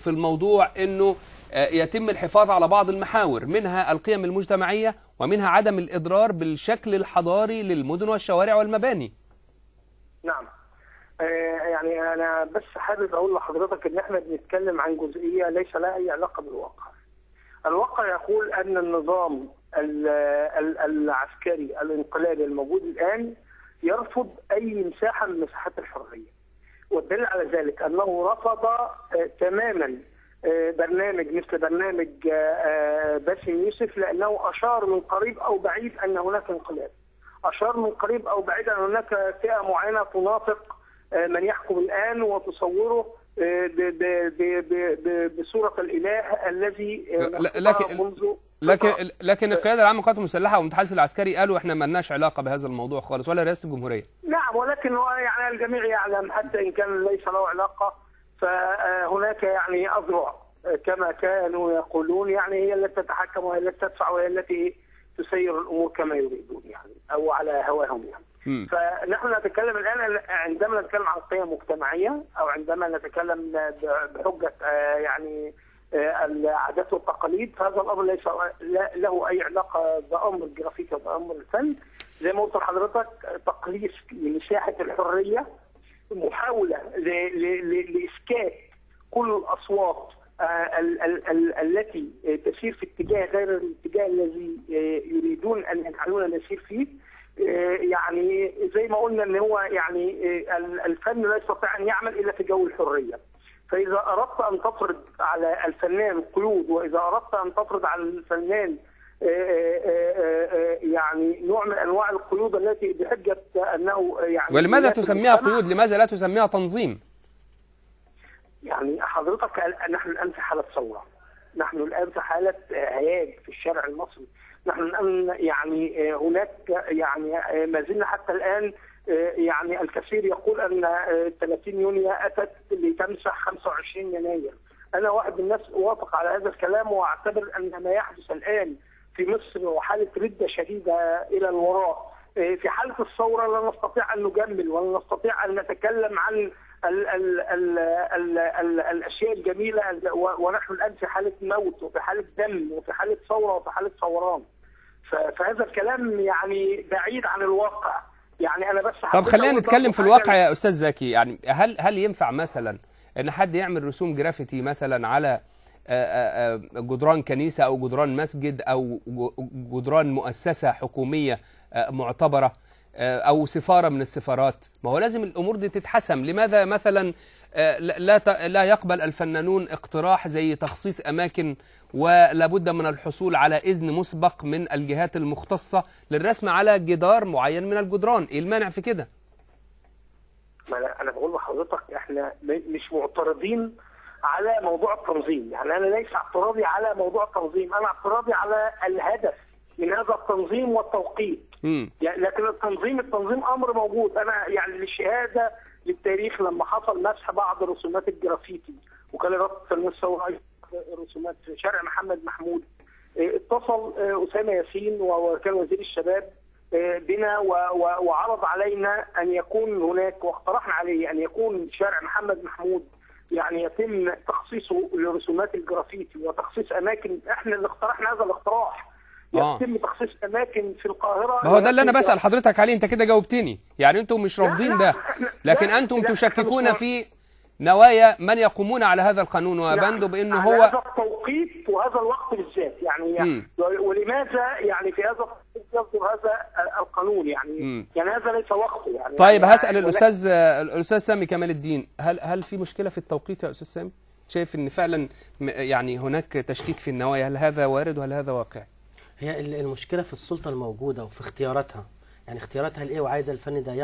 في الموضوع أنه يتم الحفاظ على بعض المحاور، منها القيم المجتمعية ومنها عدم الإضرار بالشكل الحضاري للمدن والشوارع والمباني. نعم، يعني أنا بس حابب أقول لحضرتك إن إحنا بنتكلم عن جزئية ليس لها أي علاقة بالواقع. الواقع يقول أن النظام العسكري الانقلابي الموجود الآن يرفض أي مساحة من مساحات الحرية، والدليل على ذلك أنه رفض تماما برنامج مثل برنامج باسم يوسف، لأنه أشار من قريب أو بعيد أن هناك انقلاب، أشار من قريب أو بعيد أن هناك فئة معينة تنافق من يحكم الآن وتصوره بصورة الإله الذي لكن القيادة العامة للقوات المسلحة والمتحدث العسكري قالوا احنا ما لناش علاقة بهذا الموضوع خالص، ولا رئاسة الجمهورية. نعم، ولكن يعني الجميع يعلم حتى إن كان ليس له علاقة، فهناك يعني أذرع كما كانوا يقولون، يعني هي التي تتحكم وهي التي تدفع وهي التي تسير الأمور كما يريدون يعني أو على هواهم يعني. فنحن نتكلم الآن عندما نتكلم عن قيم مجتمعية أو عندما نتكلم بحجة يعني العادات والتقاليد، فهذا الأمر ليس له أي علاقة بأمر الجرافيك وبأمر الفن. زي ما قلت لحضرتك، تقليص لمساحة الحرية، محاولة لإسكات كل الأصوات التي تسير في اتجاه غير الاتجاه الذي يريدون أن يجعلونا نسير فيه. يعني زي ما قلنا ان هو يعني الفن لا يستطيع ان يعمل الا في جو الحرية، فاذا اردت ان تفرض على الفنان قيود، واذا اردت ان تفرض على الفنان يعني نوع من انواع القيود التي بحجة انه يعني. ولماذا تسميها قيود؟ لماذا لا تسميها تنظيم؟ يعني حضرتك نحن الان في حاله ثورة، نحن الان في حاله هياج في الشارع المصري، نحن الآن يعني هناك يعني ما زلنا حتى الآن يعني الكثير يقول أن 30 يونيو أتت لتمسح 25 يناير. أنا واحد من الناس أوافق على هذا الكلام، وأعتبر أن ما يحدث الآن في مصر وحالة ردة شديدة إلى الوراء في حالة الثورة لا نستطيع أن نجمل ولا نستطيع أن نتكلم عن ال ال ال ال ال الأشياء الجميلة، ونحن الآن في حالة موت وفي حالة دم وفي حالة ثورة وفي حالة ثوران. فهذا الكلام يعني بعيد عن الواقع. يعني أنا بس طب خلينا نتكلم في الواقع يا أستاذ زكي. يعني هل ينفع مثلا إن حد يعمل رسوم جرافيتي مثلا على جدران كنيسة أو جدران مسجد أو جدران مؤسسة حكومية معتبرة أو سفارة من السفارات؟ ما هو لازم الأمور دي تتحسم. لماذا مثلا لا يقبل الفنانون اقتراح زي تخصيص أماكن ولابد من الحصول على إذن مسبق من الجهات المختصة للرسم على جدار معين من الجدران؟ إيه المانع في كده؟ ما أنا بقول لحضرتك إحنا مش معترضين على موضوع التنظيم، يعني أنا ليس اعتراضي على موضوع التنظيم، أنا اعتراضي على الهدف من هذا التنظيم والتوقيت. يعني لكن التنظيم امر موجود. انا يعني للشهادة للتاريخ لما حصل مسح بعض رسومات الجرافيتي وكان رابطه الثورة رسومات في شارع محمد محمود، اتصل اسامة ياسين وكان وزير الشباب بنا وعرض علينا ان يكون هناك، واقترحنا عليه ان يكون شارع محمد محمود يعني يتم تخصيصه لرسومات الجرافيتي وتخصيص اماكن. احنا اللي اقترحنا هذا الاقتراح، يتم تخصيص اماكن في القاهرة. ما هو ده اللي انا بسأل حضرتك عليه، انت كده جاوبتني. يعني انتم مش رافضين ده، لكن انتم تشككون في نوايا من يقومون على هذا القانون وبنده بانه هو هذا التوقيت وهذا الوقت بالذات يعني. ولماذا يعني في هذا التوقيت يصدر هذا القانون؟ يعني يعني هذا ليس وقته يعني. طيب هسأل الاستاذ سامي كمال الدين، هل في مشكلة في التوقيت يا استاذ سامي؟ شايف ان فعلا يعني هناك تشكيك في النوايا، هل هذا وارد وهل هذا واقع؟ هي المشكلة في السلطة الموجودة وفي اختياراتها، يعني اختياراتها لإيه، وعايزة الفن ده يبقى